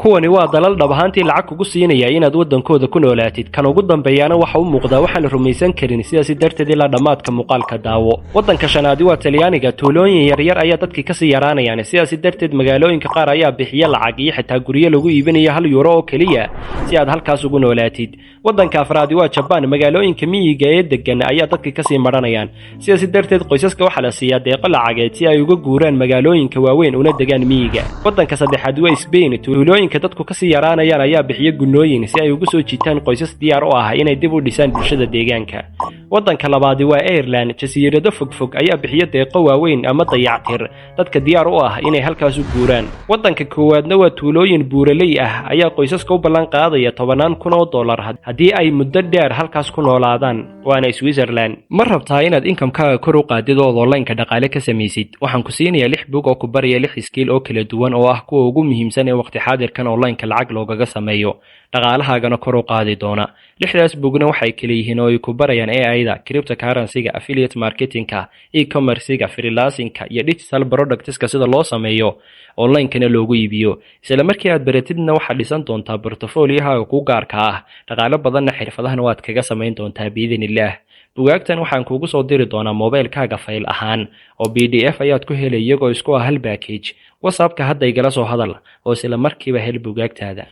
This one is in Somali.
Kuwani waa dalal dhab ahaantii lacag kugu siinaya inaad waddankooda ku noolaatid. Kan ugu dambeeyaana waxa u muuqdaa waxaan la rumaysan karin. Sidaasi darteed, ilaa dhammaadka muuqaalka daawo. Waddanka shanaadi waa Talyaaniga. Tuulooyin yaryar ayaa dadkii kasii yaraanayaan. Sidaasi darteed, magaalooyinka qaar ayaa bixiya lacag iyo xitaa guryo lagu iibinayo €1 oo keliya si aad halkaas ugu noolaatid. Waddanka afraadi waa Jabaan. Magaalooyinka miyiga ee degan ayaa dadkii kasii maranayaan. Sidaasi darteed, qoysaska waxaa la siiyaa deeqo lacageed si ay uga guuraan magaalooyinka waaweyn una degaan miyiga. Waddanka saddexaad waa Sbain. Tuulooyinka dadku kasii yaraanayaan ayaa bixiya gunnooyin si ay ugu soo jiitaan qoysas diyaar u ah inay dib u dhisaan bulshada deegaanka. Waddanka labaadi waa Ireland. Jasiirado fogfog ayaa bixiya deeqo waaweyn ama dayactir dadka diyaar u ah inay halkaas u guuraan. Waddanka koowaadna waa tuulooyin buuraley ah ayaa qoysaska u ballan qaadaya tobanaan kun oo dollar haddii ay muddo dheer halkaas ku noolaadaan, waana Switzerland. Ma rabtaa inaad income-kaaga kor u qaadid ood online-ka dhaqaale ka samaysid? Waxaan ku siinayaa lix bug oo ku baraya lix skill oo kala duwan oo ah kuwa ugu muhiimsan ee waqti xaadirkan online-ka lacag loogaga sameeyo, dhaqaalahaagana kor u qaadi doona. Lixdaas bugna waxay kala yihiin oo ay ku barayaan AI-da, cryptocurrency-ga, affiliate marketing-ka, e-commerce-ga, freelancing-ka iyo digital products-ka sida loo sameeyo, online-kana loogu iibiyo. Isla markii aad baratidna, waxaad dhisan doontaa portfolio-haaga ku gaarka ah, dhaqaalo badanna xirfadahan waad kaga samayn doontaa, biidn illaah. Bugaagtan waxaan kuugu soo diri doonaa mobilkaaga fayl ahaan oo PDF ayaad ku helay, iyagoo isku ah hal package. WhatsApp-ka hadda igala soo hadal oo isla markiiba hel bugaagtaada.